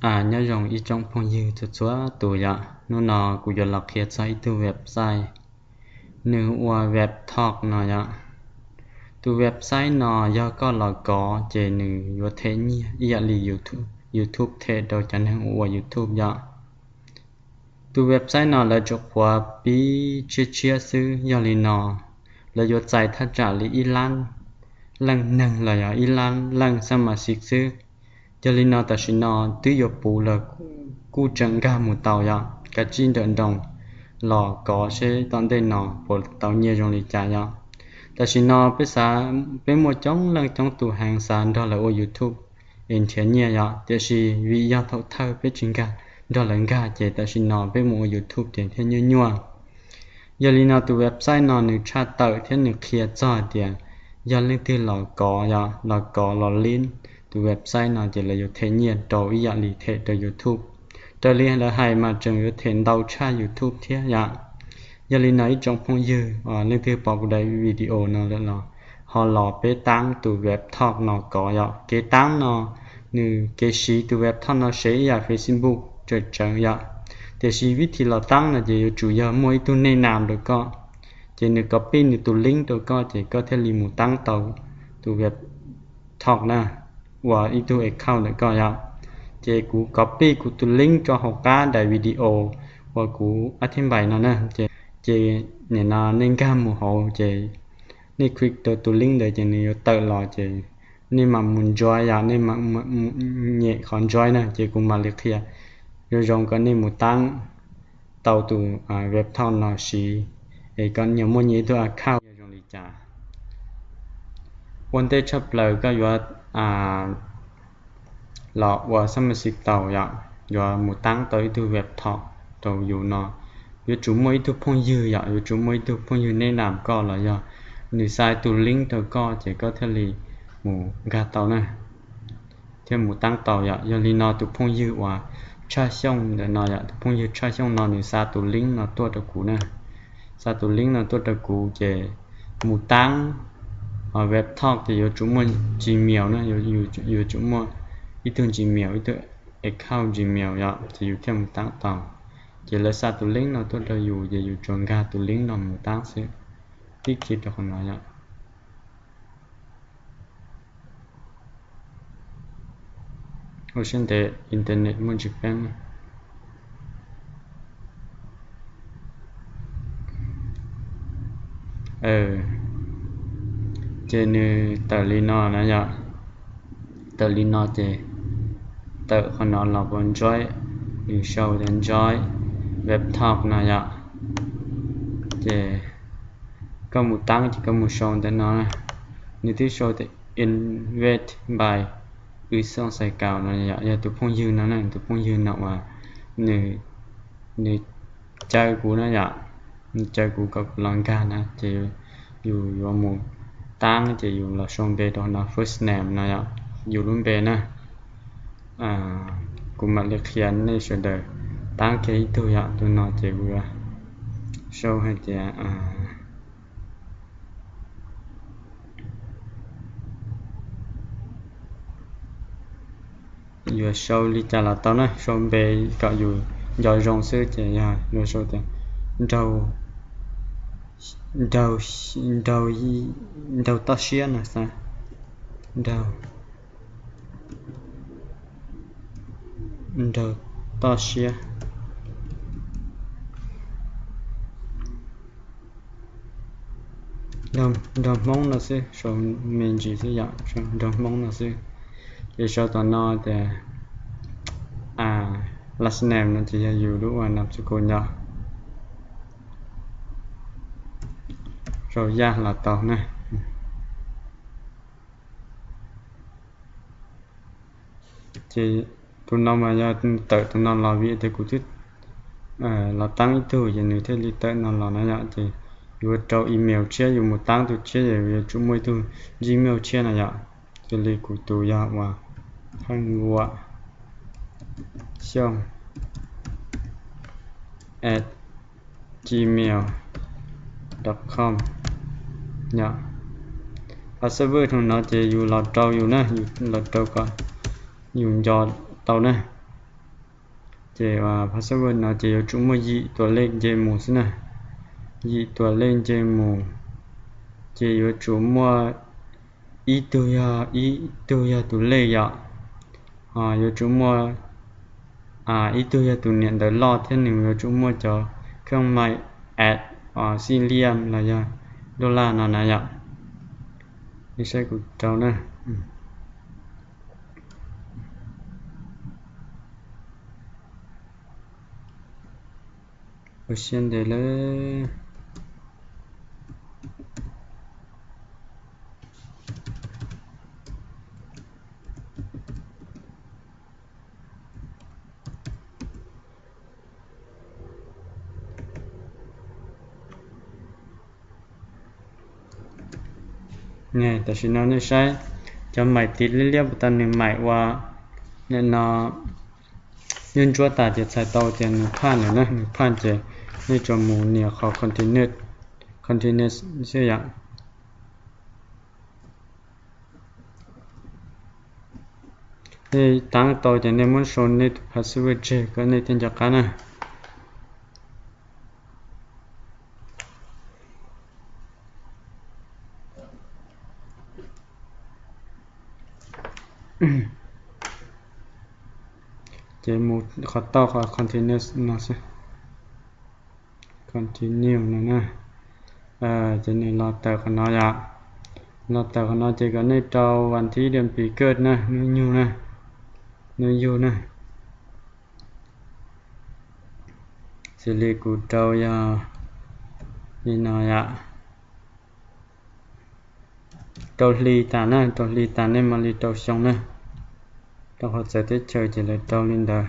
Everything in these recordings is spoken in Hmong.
Nyob zoo ib tsoom phooj ywg txhua txhua tus yom, hnub no kuv yuav los qhia txog ib tug website, nws hu ua WebTalk no yom. Tus website no yog koj los kov ces nws yuav them nyiaj ib yam li YouTube them rau cov neeg ua YouTube yom. Tus website no lawv tsuas qhuav pib tshiab tshiab xwb, yog li no lawv yuav txais thaj tsam li ib lab leej neeg los yog ib lab leej xab mas xiv xwb. Yog li no tam sim no twb yuav puv lawm, kuj tseem nkag mus tau yom, kav tsij nrawm nroos los kov seb tom ntej no puas tau nyiaj zoo li cas yom. Tam sim no peb xav, peb muaj coob leej coob tus heev xav nrog lawv ua YouTube es nrhiav nyiaj yom, tiam sis vim yog thaum thawj peb tsis nkag nrog lawv nkag ces tam sim no peb mus ua YouTube ces thiaj nyuaj nyuaj. Yog li no tus website no nws tshaj tawm thiab nws qhia txog hais tias yog leej twg los kov yom, los kov los link tus website no ces lawv yuav them nyiaj rau ib yam li them rau YouTube. Raws li lawv hais mas tseem yuav them ntau tshaj YouTube thiab yom. Yog li no ib tsoom phooj ywg, leej twg pom kuv daim video no lawm los ho los peb taab tus WebTalk no kov yom. Kev taab no, nws kev siv tus WebTalk no sev ib yam Facebook tsawm tsawv yom. Tiam sis vib thim los taab no ces yuav tsum yog muaj ib tug nej nam rau koj, ces nws copy nws tus link rau koj ces koj thiaj li mus taab tau tus WebTalk na, ua ib tug account ntawm koj yom. Ces kuv copy kuv tus link rau hauv qab daim video uas kuv ab thib npais no na. Ces nim no nej nkag mus hauv ces nej click rau tus link ntawd ces nws yuav tawm los ces nej mam mus join yom, nej mam nyem qhov join na ces kuv mam li qhia zoo zoo kom nej mus taab tau tus WebTalk no siv es kom nyias muaj nyias ib tug account zoo li cas. Ua ntej tshaj plaws koj yuav los ua xab mas xiv tau yom, yuav mus taab tau ib tug WebTalk rau yus no, yuav tsum muaj ib tug phooj ywg yom, yuav tsum muaj ib tug phooj ywg nej nam koj los yog nws xa tus link rau koj ces koj thiaj li mus nkag tau na, thiaj mus taab tau yom. Yog li no tus phooj ywg uas Tshaj Xyooj ntawm no yom, tus phooj ywg Tshaj Xyooj no nws xa tus link no tuaj rau kuv na, xa tus link no tuaj rau kuv ces mus taab WebTalk ces yuav tsum muaj Gmail na, yuav tsum muaj ib tug Gmail, ib tug account Gmail yom, ces yus thiaj mus taab tau. Ces lawv xa tus link no tuaj rau yus ces yus tsuas nkag tus link no mus taab xwb. Pib khi rau qhov no yom. Ua siab ntev internet muaj ntsis peeb. Ces nws tawm li no na yom. Tawm li no ces tawm qhov no los puas join, nws sau tias join WebTalk no yom. Ces koj mus taab ces koj mus sau ntawm no, nws twb sau tias invited by Ws Xooj Xais Kaus no yom, yog tus phooj ywg no na, tus phooj ywg no uas nws, nws caw kuv na yom, nws caw kuv kom kuv los nkag na, ces yus yuav mus taab ces yus los sau npe rau no, first name no yom, yus lub npe na. Kuv mam li qhia nej sawv daws taab kiag ib tug yom, tus no ces kuv yuav sau hais tias yuav sau li cas los tau na, sau npe kom yus nco zoo xwb ces yog yuav sau tias Nraug, Nraug, Nraug Toj Siab no xav, Nraug, Nraug Toj Siab, Nraug Hmoob no xwb, sau me ntsis xwb yom, Nraug Hmoob no xwb. Ces sau tom no tias last name no ces yog yus lub ua nam txu ku nyo, sau yaj los tau na. Ces tus no mas yog tawm tus no los vim tias kuv twb los taab ib tug ces nws thiaj li tawm no los na yom. Ces yuav rau email tshiab, yus mus taab tus tshiab ces yuav tsum muaj ib tug Gmail tshiab na yom. Cia li kuv tus yog uas Heej Vuam Xyooj at gmail dot com yom. Password tus no ces yus los rau yus na, yus los rau kom yus nco tau na. Ces password no ces yuav tsum muaj yim tuam lej nce mus xwb na. Yim tuam lej nce mus, ces yuav tsum muaj ib tug yog, ib tug yog tus lej yom. Ho yuav tsum muaj ib tug yog tus niam ntawv loj thiab nws yuav tsum muaj cov kheej maim at xij liam los yog dollar no na yom. Nej saib kuv rau na. Ua siab ntev lawm. Tam sim no nej saib, cov maim tiv liab liab puas tau, nws maim ua nim no nyuaj ntsuab tas ces txhais tau tias nws phaj lawm na, nws phaj ces nej tsuas mus nias qhov continue, continue xwb yom. Nej tab tau ces nej muab sau nej tus password tseg kom nej thiaj nco qab na. Ces mus qhov tauj qhov continue no xwb. Continue no na. Ces nws los tawm qhov no yom. Los tawm qhov no ces kom nej rau vas thib diam pis kawj na, hnub nyoog na, hnub yug na. Xws li kuv rau yog li no yom. Rau hli tas na, rau hli tas nej mam li rau xyoo na. Rau qhov txawv teb chaws ces lawv rau li ntawd.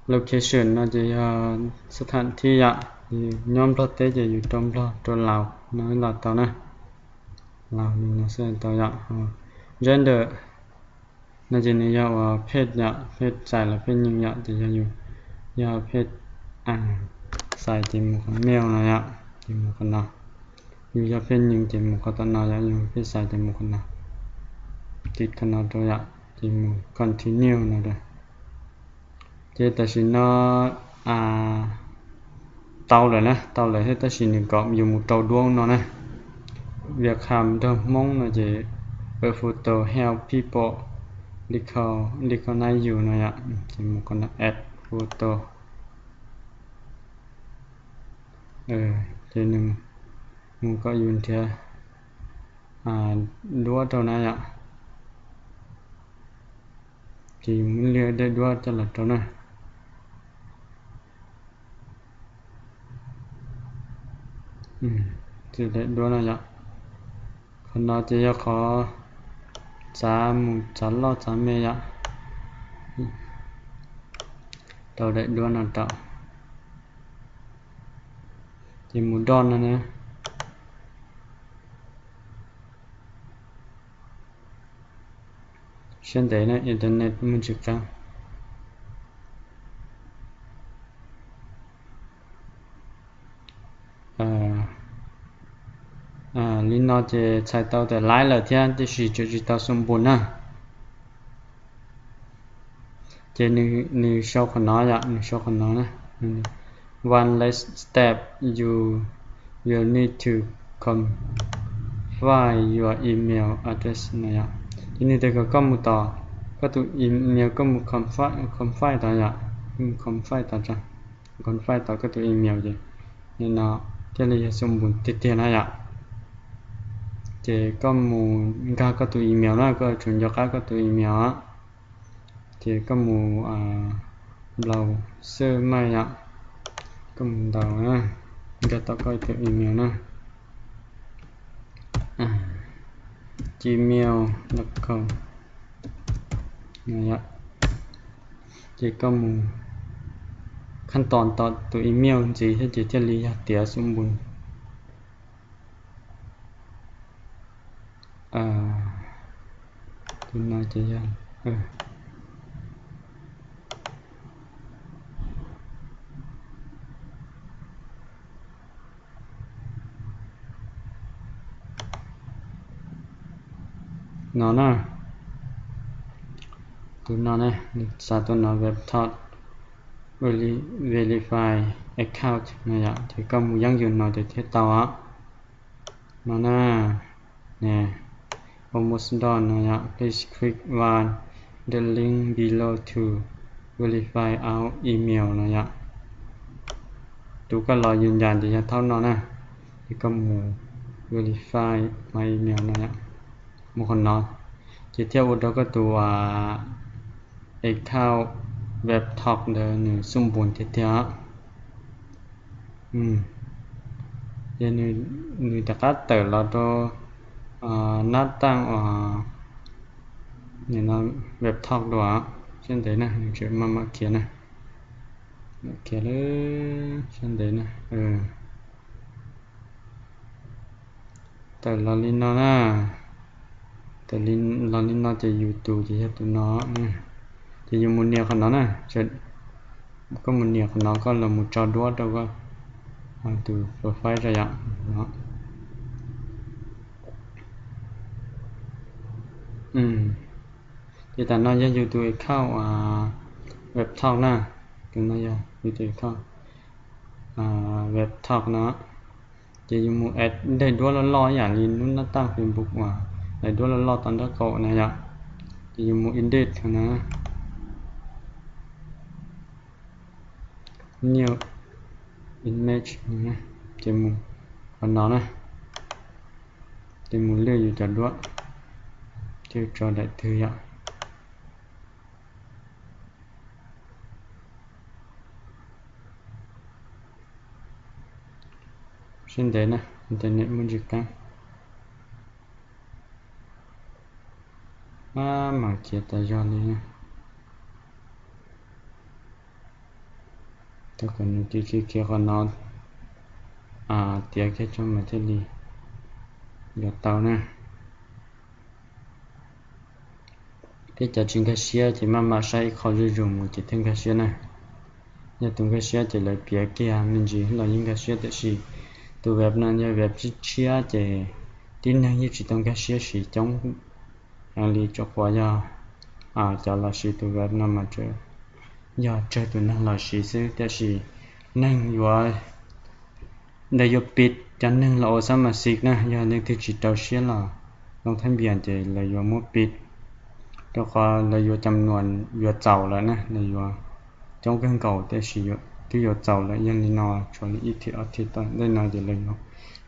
Location no ces yog xab tham thib yom, nyob Nplog teb ces yus rau Nplog rau Laus no los tau na. Laus no xwb tau yom. Gender no ces nws yog uas phej yom, phej txais los phej nyeej yom, ces yog yus, yog phej xais ces mus qhov male no yom, ces mus qhov no. Yus yog phej nyeej ces mus qhov tom no yom, yus phej xais ces mus qhov no. Tiv qhov no rau yom, ces mus continue no rau. Ces tam sim no tau lawm na, tau lawm thiab tab sis nws kom yus mus rau duab no na. Việc khám nraug Hmoob no ces a photo help people recognize you no yom, ces mus qhov no add photo. Ces nws mus kom yus nrhiav duab rau na yom. Ces yus muab liaj daim duab coj los rau na. Daim duab no yom. Qhov no ces yog qhov txav mus txav loj txav me yom. Rau daim duab no rau. Ces mus done no na. Siab ntev na, internet muaj ntsis qab. Li no ces txhais tau tias laib lawm thiab tiam sis tseem tsis tau xum npus na. Ces nws sau qhov no yom, nws sau qhov no na. One last step, you will need to confirm your email address no yom. Ces nws tias kom koj mus tom koj tus email, koj mus confirm tod yom, mus confirm tod, confirm tod koj tus email ces nim no thiaj li yog xum npus tiag tiag na yom. Ces koj mus nkag koj tus email na, koj tsum nco qab koj tus email. Ces koj mus browser maj yom, koj mus ntaus na, nkag tau koj tus email na, gmail dot com no yom. Ces koj mus khab tos tom tus email ntxiv thiab ces thiaj li yog tiav xum npus. Tus no ces yog, no na, tus no na, nws xa tuaj no web talk verify account no yom, ces koj mus yeeb yus no ces thiaj tau os. No na, ne, almost done no yom, please click via the link below to verify our email no yom. Tus koj los yus ncas ces yog thaum no na, ces koj mus verify my email no yom, mus qhov no, ces thiaj ua rau koj tus account web talk ntawd nws xub npus tiag tiag. Ces nws rov qab tawm los rau nab taaj uas web talk dua. Sab ntev na, nws tseem maj mam khiav na, khiav lawm sab ntev na. Tawm los li no na, tawm los li no ces yus tus ces yog tus no, ces yus mus nias qhov no na, koj mus nias qhov no koj los mus tso duab rau koj tus profile rau yom. Ces tam no yog yus tus account web talk na, tus no yog yus tus account web talk no. Ces yus mus add daim duab loj loj ib yam li lub nab taaj Facebook uas daim duab loj loj tau nraub qaum na yom. Ces yus mus edit no, new image, ces mus qhov no na, ces mus lwj yus cov duab, ces tso daim twg yom. Sab ntev na, internet muaj ntsis qab. Maj mam khiav tas zog li. Tau kom nws cia li khiav qhov no tiav kiag tso mas thiaj li yuav tau na. Peb cov tsis nkag siab ces maj mam saib ib qho zuj zus mus ces thiaj nkag siab na. Yog tus nkag siab ces lawv piav kiag me ntsis los yeej nkag siab, tiam sis tus web no yog web tshiab tshiab ces tib neeg yeej tsis tau nkag siab siv coob heev li, rau qhov yog cov los siv tus web no mas tsuas yog tsawg tus neeg los siv xwb, tiam sis neeg yuav, ntawd yuav pim cov neeg los ua xab mas xis na, yog leej twg tsis rau siab los loo thab npias ces lawv yuav muab pim, rau qhov lawv yuav cam nuas yuav txaus lawm na, lawv yuav coob kawg nkaus, tiam sis twb yuav txaus lawm. Yog li no tshuav li ib thim ob thim tom ntej no ces lawv yuav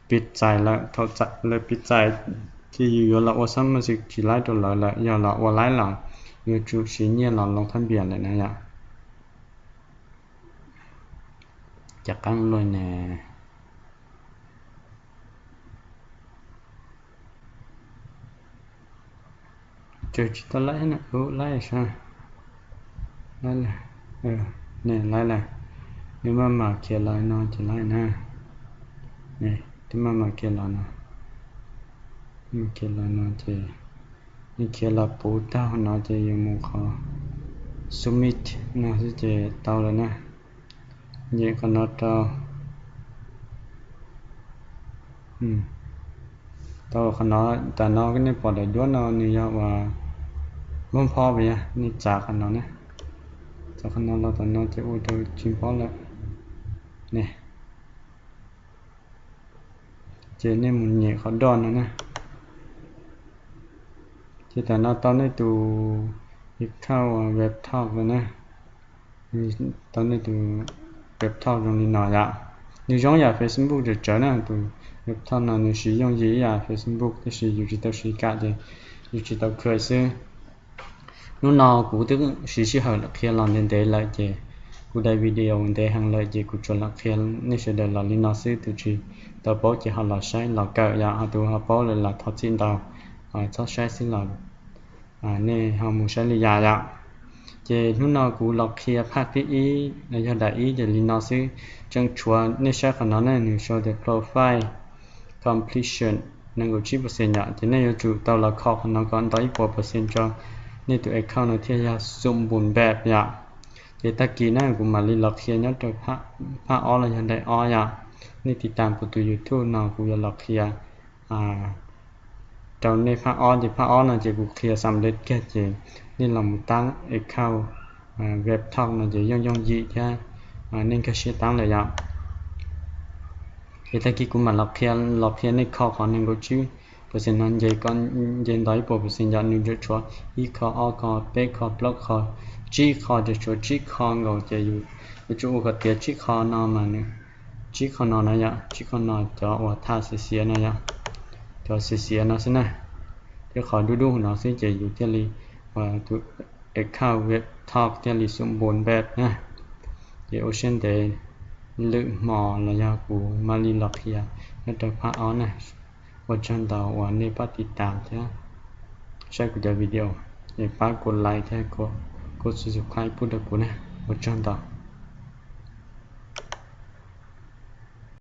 pim txais lawm. Thaum lawv pim txais ces yus yuav los ua xab mas xis tsis laib rau lawv lawm, yog los ua laib los yuav tsum siv nyiaj los loo thab npias lawm na yom. Cas qab luaj ne. Tsis tau laib na, ub laib sab, laib lawm, ne laib lawm. Nws maj mam khiav los no ces laib na. Twb maj mam khiav los no, khiav los no ces nws khiav los puv tag no ces yus mus qhov submit no xwb ces tau lawm na. Nyem qhov no rau. Tau qhov no, tam no nej pom daim duab no nws yog uas muab phob pas yog nej txav qhov no na. Txav qhov no los tam no ces ua rau tsis phob lawm ne. Ces nej mus nyem qhov doj no na. Ces tam no tau nej tus account web talk lawm na. Tau nej tus web talk zoo li no yom. Nws zoo yam Facebook tsawv tsawv na, tus web talk no nws siv yooj yim ib yam Facebook, tab sis yus tsis tau siv kam ces yus tsis tau kha xwb. Hnub no kuv twb siv sij hawm qhia los ntev ntev lawm ces kuv daim video ntev heev lawm ces kuv tsuas los qhia nej sawv daws los li no xwb. Tus tsis tau paub ces ho los saib los kawm yom, ho tus ho paub lawm los thov txim ntau, txhob saib xwb los nej ho mus saib li yam yom. Ces hnub no kuv los qhia phaj thib ib los yog daim ib ces li no xwb. Tseem tshuav nej saib qhov no ne, nws sau tias profile completion nees nkaum tsib percent yom, ces nej yuav tsum tau los kho qhov no kom ntau ib puas percent tso nej tus account no thiaj yog xum npum npem yom. Ces tag kis na kuv mam li los qhia nyob rau phaj ob los yog daim ob yom. Nej tiv tam kuv tus YouTube no kuv yuav los qhia rau nej phab ob ces phab ob no ces kuv qhia xam lej kiag ces nej los mus tab account WebTalk no ces yooj yooj yim thiab nej nkag siab tab lawm yom. Ces tag kis kuv mam los qhia, los qhia nej kho qhov nees nkaum tsib percent no nce, nce ntau ib puas percent yom, nws tsuas tshuav ib kho, ob kho, peb kho, plaub kho, tsib kho, ces tshuav tsib kho nkaus ces yus yuav tsum ua kom tiav tsib kho no mas nws, tsib kho no na yom, tsib kho no cov uas thaj xiav xiav no yom, cov xiav xiav no xwb na, thiab qhov dub dub no xwb ces yus thiaj li, tus account WebTalk thiaj li xum npum npaj na. Ces ua siab ntev, lwm hmo los yog kuv mam li los qhia nyob rau phab ob na. Ua tsaug ntau uas nej pab tiv tas thiab saib kuv cov video, es pab kuv like thiab kuv subscribe pub rau kuv na. Ua tsaug ntau.